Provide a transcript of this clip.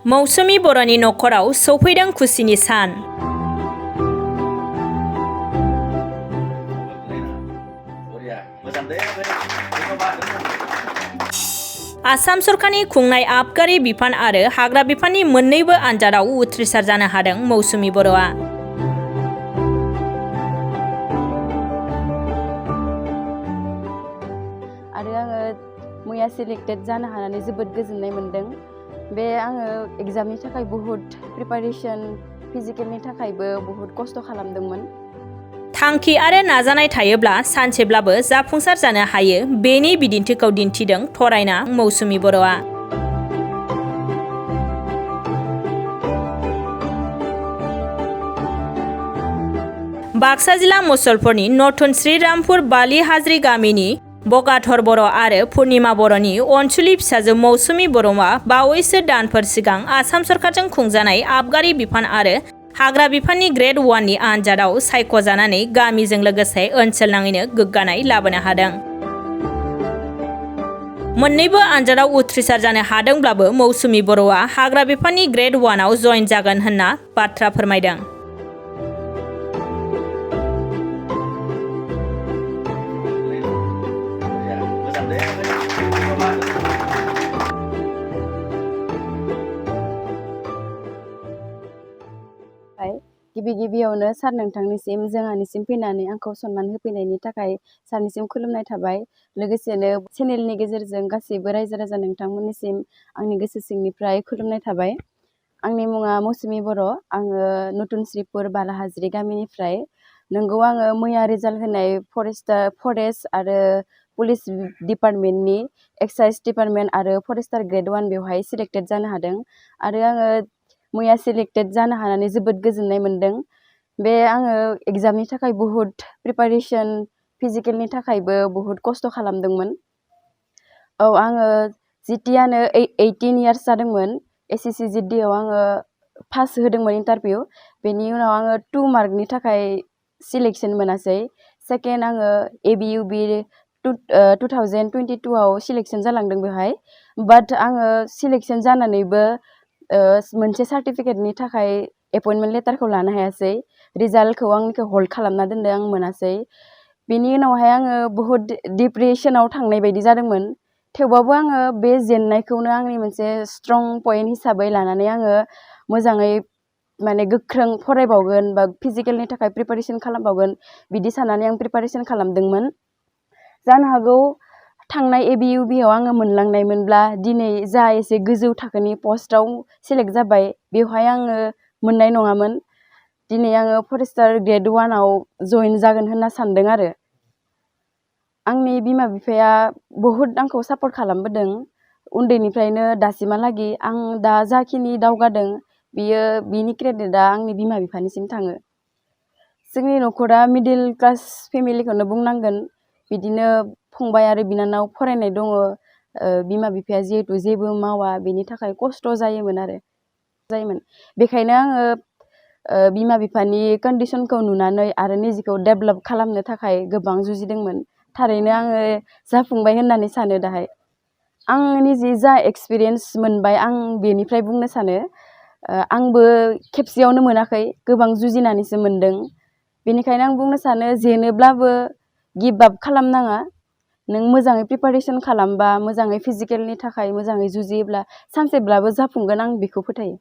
मौसुमी बर'नि नखराव सौफैदों खुसिनि सान। आसाम सरकारनि खुंनाय आबगारि बिफान आरो हाग्रा बिफाननि मोन्नैबो आनजादाव उथ्रिसार जानो हादों मौसुमी बर'आ। आरो आङो मैया सिलेक्टेड जानो हानानै जोबोद गोजोननाय मोनदों। बे आङो एग्जामनि थाखाय बहुत प्रिपारेशन फिजिकेलनि थाखायबो बहुत खस्थ' खालामदोंमोन। थांखि आरो नाजानाय थायोब्ला सानसेब्लाबो जाफुंसार जानो हायो, बेनि बिदिन्थिखौ दिन्थिदों थरायना मौसुमी बर'आ। बाक्सा जिल्ला मुसलपुरनि नतुन श्रीरामपुर बाली हाजरी गामिनि बगाधर बर' आरो पुर्णिमा बर'नि अनसुलि फिसाजो मौसुमी बर'आ बावैसो दानफोर सिगां आसाम सरकारजों खुंजानाय आबगारि बिफान आरो हाग्रा बिफाननि ग्रेड 1नि आनजादाव सायख'जानानै गामिजों लोगोसे ओनसोलनाङैनो गोग्गानाय लाबोनो हादों। मोन्नैबो आनजादाव उथ्रिसार जानो हादोंब्लाबो मौसुमी बर'आ हाग्रा बिफाननि ग्रेड 1आव जइन जागोन होनना बाथ्रा फोरमायदों। गिबियावनो सार नोंथांनिसिम जोंहानिसिम फैनानै आंखौ सन्मान होफैनायनि थाखाय सारनिसिम खुलुमनाय थाबाय। लोगोसेनो चेनेलनि गेजेरजों गासैबो रायजो राजा नोंथांमोननिसिम आंनि गोसो सिंनिफ्राय खुलुमनाय थाबाय। आंनि मुङा मौसुमी बर'। आङो नतुन श्रीपुर बालाहाज्रि गामिनिफ्राय। नोंगौ आङो मैया रिजाल्ट होनाय फरेस्ट आरो पुलिस डिपार्टमेन्टनि एक्साइज डिपार्टमेन्ट आरो फरेस्टार ग्रेड 1 बेवहाय सिलेक्टेड जानो हादों। आरो आङो मैया सिलेक्टेड जानो हानानै जोबोद गोजोननाय मोनदों। बे आङो एग्जामनि थाखाय बहुत प्रिपारेशन फिजिकेलनि थाखायबो बहुत खस्थ' खालामदोंमोन। औ, आङो जिटियानो 18 इयार्स जादोंमोन। एसएससि जिडिआव आङो फार्स्ट होदोंमोन इन्टारभिउ। बेनि उनाव आङो 2 मार्कनि थाखाय सिलेक्शन मोनासै। सेकेन्ड आङो एबिइउबि 2022आव सिलेक्शन जालांदों बेवहाय। बाट आङो सिलेक्शन जानानैबो मोनसे सार्टिफिकेटनि थाखाय एपइन्टमेन्ट लेटारखौ लानो हायासै। रिजाल्टखौ आंनिखौ हल्ड खालामना दोनदों, आं मोनासै। बेनि उनावहाय आङो बहुत डिप्रेसनाव थांनाय बायदि जादोंमोन। थेवबाबो आङो बे जेननायखौनो आंनि मोनसे स्ट्रं पइन्ट हिसाबै लानानै आङो मोजाङै माने गोख्रों फरायबावगोन बा फिजिकेलनि थाखाय प्रिपारेशन खालामबावगोन बिदि साननानै आं प्रिपारेशन खालामदोंमोन। जानो हागौ थांनाय एबिइउबिआव आङो मोनलांनायमोनब्ला दिनै जा एसे गोजौ थाखोनि पस्टआव सिलेक्ट जाबाय बेवहाय आङो मोननाय नङामोन। दिनै आङो फरेस्टार ग्रेड 1आव जइन जागोन होनना सानदों आरो। आंनि बिमा बिफाया बहुद आंखौ सापर्ट खालामबोदों उन्दैनिफ्रायनो दासिमहालागै। आं दा जाखिनि दावगादों बिनि क्रेडिटआ आंनि बिमा बिफानिसिम थाङो। जोंनि नखरा मिडिल क्लास फेमिलिखौनो बुंनांगोन। बिदिनो फंबाय आरो बिनानाव फरायनाय दङ। बिमा बिफाया जिहेतु जेबो मावा बेनि थाखाय खस्थ' जायोमोन। बेखायनो आङो बिमा बिफानि कन्डिशनखौ नुनानै आरो निजेखौ डेभेलप खालामनो थाखाय गोबां जुजिदोंमोन। थारैनो आङो जाफुंबाय होननानै सानो दाहाय। आं निजे जा एक्सपिरियेन्स मोनबाय आं बेनिफ्राय बुंनो सानो। आंबो खेबसेयावनो मोनाखै, गोबां जुजिनानैसो मोनदों। बेनिखायनो आं बुंनो सानो जेनोब्लाबो गिभ आप खालामनाङा। नों मोजाङै प्रिपारेशन खालामबा, मोजाङै फिजिकेलनि थाखाय मोजाङै जुजियोब्ला सानसेब्लाबो जाफुंगोन, आं बेखौ फोथायो।